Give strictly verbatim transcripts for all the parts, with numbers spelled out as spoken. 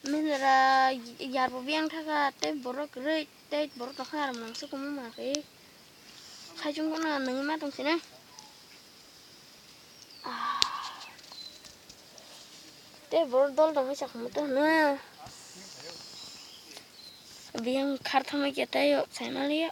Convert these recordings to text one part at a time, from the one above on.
Mendra yarbo biyang thaka tei borok kwrwi tei borok tongkha aro mangsa kumu ma khe. Khaichung kono nangwi ma tong sini. Ah. Tei borok dol tong hai chakhumu to hwnwi. Biyang khar thamai khe tei o saimaliya.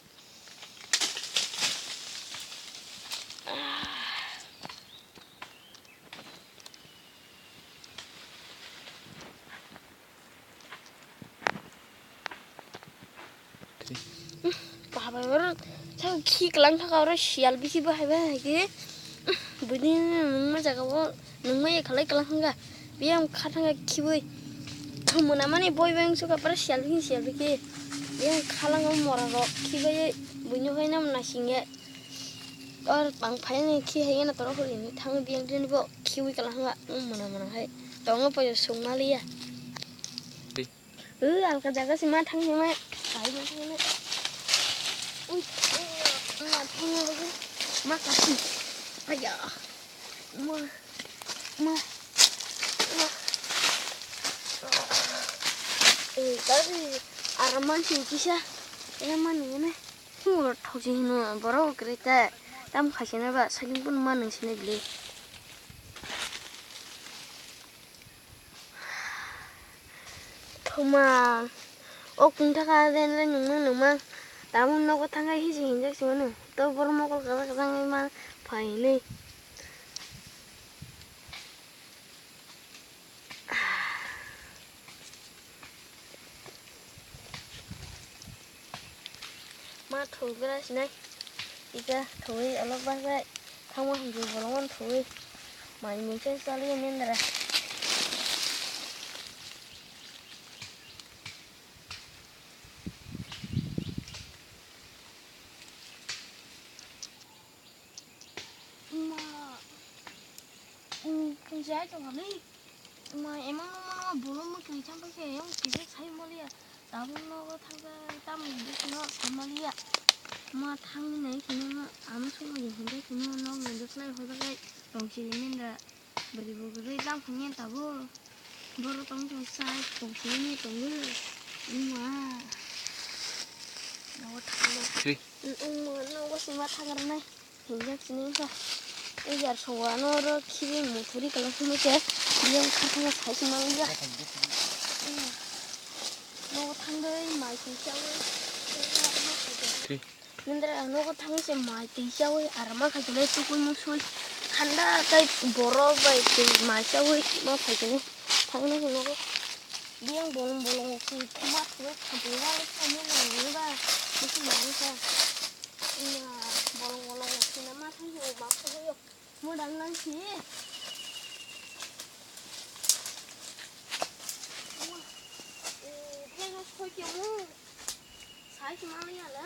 Baba, oro sa khi kwlang thaka oro siyal bisi bahai bahai khe. Bini nungma jaga o nungma ye khalai kwlang thangkha. Biyang kha thangkha khiwi. Mwnamani boi bai wngsuka pura siyal bisi siyal bisi. Biyang khalango mora rok khibai buino hai nam nasingye. Or bang phaini khi hai gana toro hori ni thango biyang dini bo khiwi kwlang thangkha. Mona mona hai tongo poyo sungmaliya. Ui, alka jaga si ma thang ma. Ai ma thang ma. Ui, ma thang ma. Ma kasi. Aya. Ma. Ma. Ma. Eh, kasi araman si kisa. Eh, ma ni ne. Hu thok si hino borok kreta. Tam khasi na ba saling pun ma nang sini bile. Thuma, o kung thaka den den nungma nungma. Tabuk nogo thangkha hiji hinjak sima nung. To borok mokol kwchang kwchang ma phainwi. Ma thulgra sinai. Ika thwi alok bangbai. Thangma hinjwi bolongma thwi. Mai mungsa chaliya mendra. Ma, mm, kunjai tongani. Ma, emang no mano bolong ma kiri champai se, yang kiri sai maliya. Tabuk nogo thangkha, tamo hinjak sino sai maliya. Ma, thangni nai sino, ama sungma hinjak sino, nog hinjak lai hojagai, tong siri mendra. Bwrwi bo kwrwi tamo hwnwi tabo. Borok tong tong sai tong sini tongo. Wngma. Nogo thangma. Three. Wngma nogo sima thangrwnai. Hinjak sini wngkha. Ejar sowa no oro khibi muthuri kwlwng simi se. Biyang kha thangma sai sima wngya. Nogo thangdoi mai sing chawi. Three. Nindra nogo thangwi se mai twi chawi arama khai tongo tukui musui khanda tei borok bai twi mai chawi ma phai tongo thangna hinwi nogo biyang bolong bolong twi ma thangwi khamtwi wale thangwi nangni ba bisi mani kha bolong bolong twi ma thangwi ma phai. Mo dang nang si. Mo, eh, phai no soi ke mo. Sai se ma ya la.